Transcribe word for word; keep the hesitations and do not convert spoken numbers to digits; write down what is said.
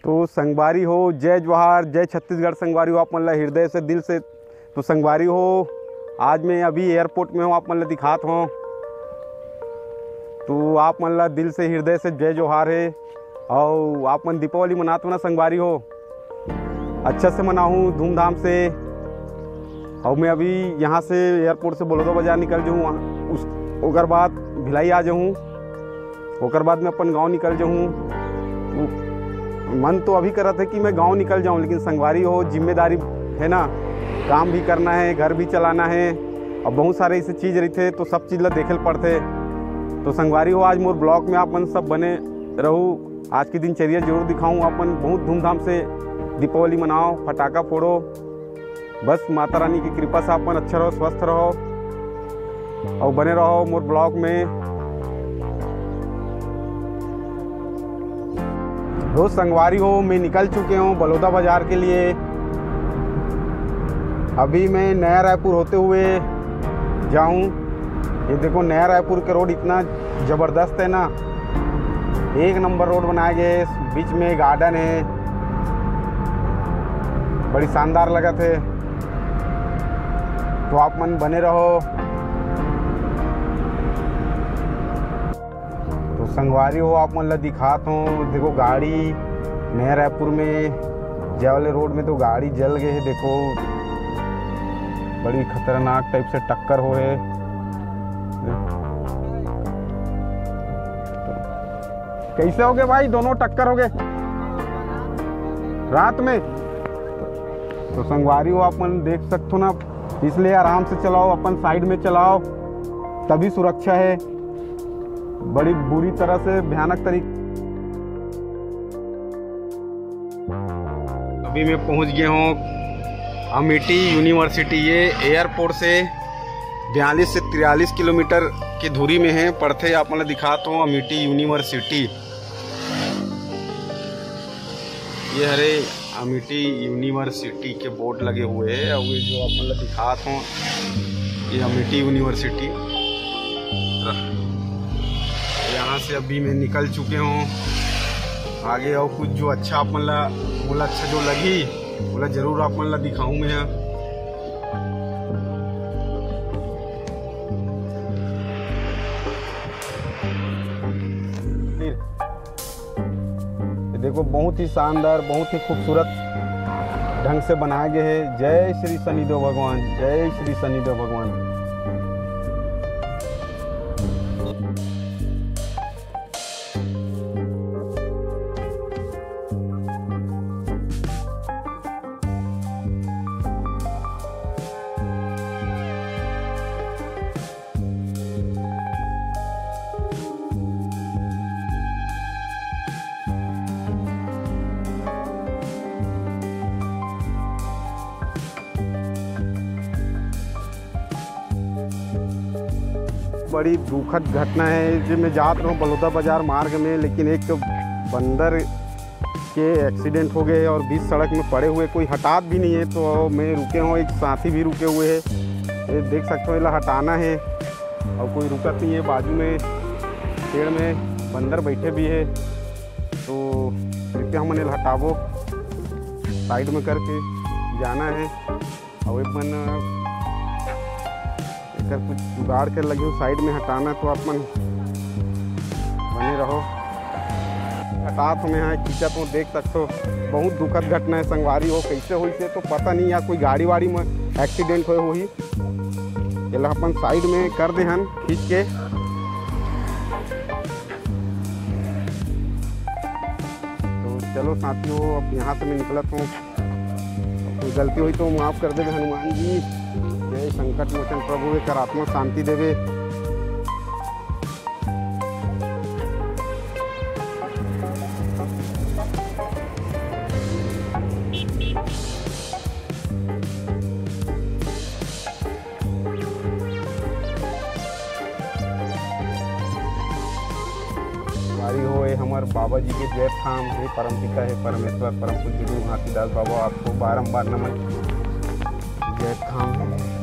तो संगवारी हो, जय जोहार, जय छत्तीसगढ़। संगवारी हो, आप मन ला हृदय से, दिल से। तो संगवारी हो, आज मैं अभी एयरपोर्ट में हूँ, आप मन ला दिखात हूँ। तो आप मन ला दिल से, हृदय से जय जोहार हे। और आप मन दीपावली मनात हो ना संगवारी हो, अच्छा से मनाहू, धूमधाम से। और मैं अभी यहाँ से एयरपोर्ट से बलौदा बाजार निकल जाऊँ, उस ओकर बाद भिलाई आ जाऊँ, ओकर बाद मैं अपन गांव निकल जाऊँ। मन तो अभी करत है कि मैं गांव निकल जाऊँ, लेकिन संगवारी हो, जिम्मेदारी है ना, काम भी करना है, घर भी चलाना है, और बहुत सारे ऐसे चीज़ रहते, तो सब चीज़ ला देखे ल पड़ते। तो संगवारी हो, आज मोर ब्लॉग में आप मन सब बने रहू। आज की दिनचर्या जरूर दिखाऊँ। अपन बहुत धूमधाम से दीपावली मनाओ, फटाका फोड़ो, बस माता रानी की कृपा से अपन अच्छा रहो, स्वस्थ रहो और बने रहो मोर ब्लॉग में। दोस्त संगवारी हो, मैं निकल चुके हूँ बलौदा बाजार के लिए। अभी मैं नया रायपुर होते हुए जाऊँ। ये देखो, नया रायपुर के रोड इतना जबरदस्त है ना, एक नंबर रोड बनाया गया है, बीच में गार्डन है, बड़ी शानदार लगत है। तो आप मन बने रहो। तो संगवारी हो, आप मन ला दिखात हूँ, देखो गाड़ी नया रायपुर में जाए वाले रोड में तो गाड़ी जल गए है। देखो, बड़ी खतरनाक टाइप से टक्कर हो है। कैसे हो गए भाई, दोनों टक्कर हो गए रात में? तो संगवारी हो, आप मन देख सकते हो ना, इसलिए आराम से चलाओ, अपन साइड में चलाओ, तभी सुरक्षा है। बड़ी बुरी तरह से, भयानक तरीके। अभी मैं पहुंच गया हूँ अमेठी यूनिवर्सिटी। ये एयरपोर्ट से बयालीस से तिरालीस किलोमीटर की दूरी में है, पड़थे। आप मन ला दिखात हूँ अमेठी यूनिवर्सिटी। ये हरे अमेठी यूनिवर्सिटी के बोर्ड लगे हुए हैं, और ये जो आप मन ला दिखात हूँ, ये अमेठी यूनिवर्सिटी। यहाँ से अभी मैं निकल चुके हूँ। आगे और कुछ जो अच्छा आप मन ला, मोला अच्छा जो लगी, ओला जरूर आप मन ला दिखाऊँ मैं। फिर ये देखो, बहुत ही शानदार, बहुत ही खूबसूरत ढंग से बनाया गया है। जय श्री शनिदेव भगवान, जय श्री शनिदेव भगवान। बड़ी दुखद घटना है, जे मैं जात रहूँ बलौदा बाजार मार्ग में, लेकिन एक बंदर के एक्सीडेंट हो गए और बीच सड़क में पड़े हुए, कोई हटात भी नहीं है। तो मैं रुके हूँ, एक साथी भी रुके हुए हैं, ये देख सकते हो, इला हटाना है और कोई रुकत नहीं है। बाजू में पेड़ में बंदर बैठे भी है, तो रुके हमन इला हटाबो, साइड में करके जाना है। और एक मन एकर कुछ जुगाड़ कर लगी हूँ, साइड में हटाना, तो आप मन बने रहो। हटात हूँ मैं, यहाँ खींचत हूँ, देख सकते हो। बहुत दुखद घटना है संगवारी हो, कैसे हुई से तो पता नहीं, या कोई गाड़ी वाड़ी में एक्सीडेंट हुए हुई। एला अपन साइड में कर दे हन खींच के। तो चलो साथियों, अब यहाँ से मैं निकलत हूँ। कोई गलती हुई तो माफ कर देवे हनुमान जी। जय संकट मोचन प्रभु, एकर आत्मा शांति देवे। संगवारी हो, ये हमर बाबा जी के जय धाम हे, परमपिता हे परमेश्वर, परम पूज्य गुरु घासीदास बाबा, आपको बारंबार नमन। जय धाम।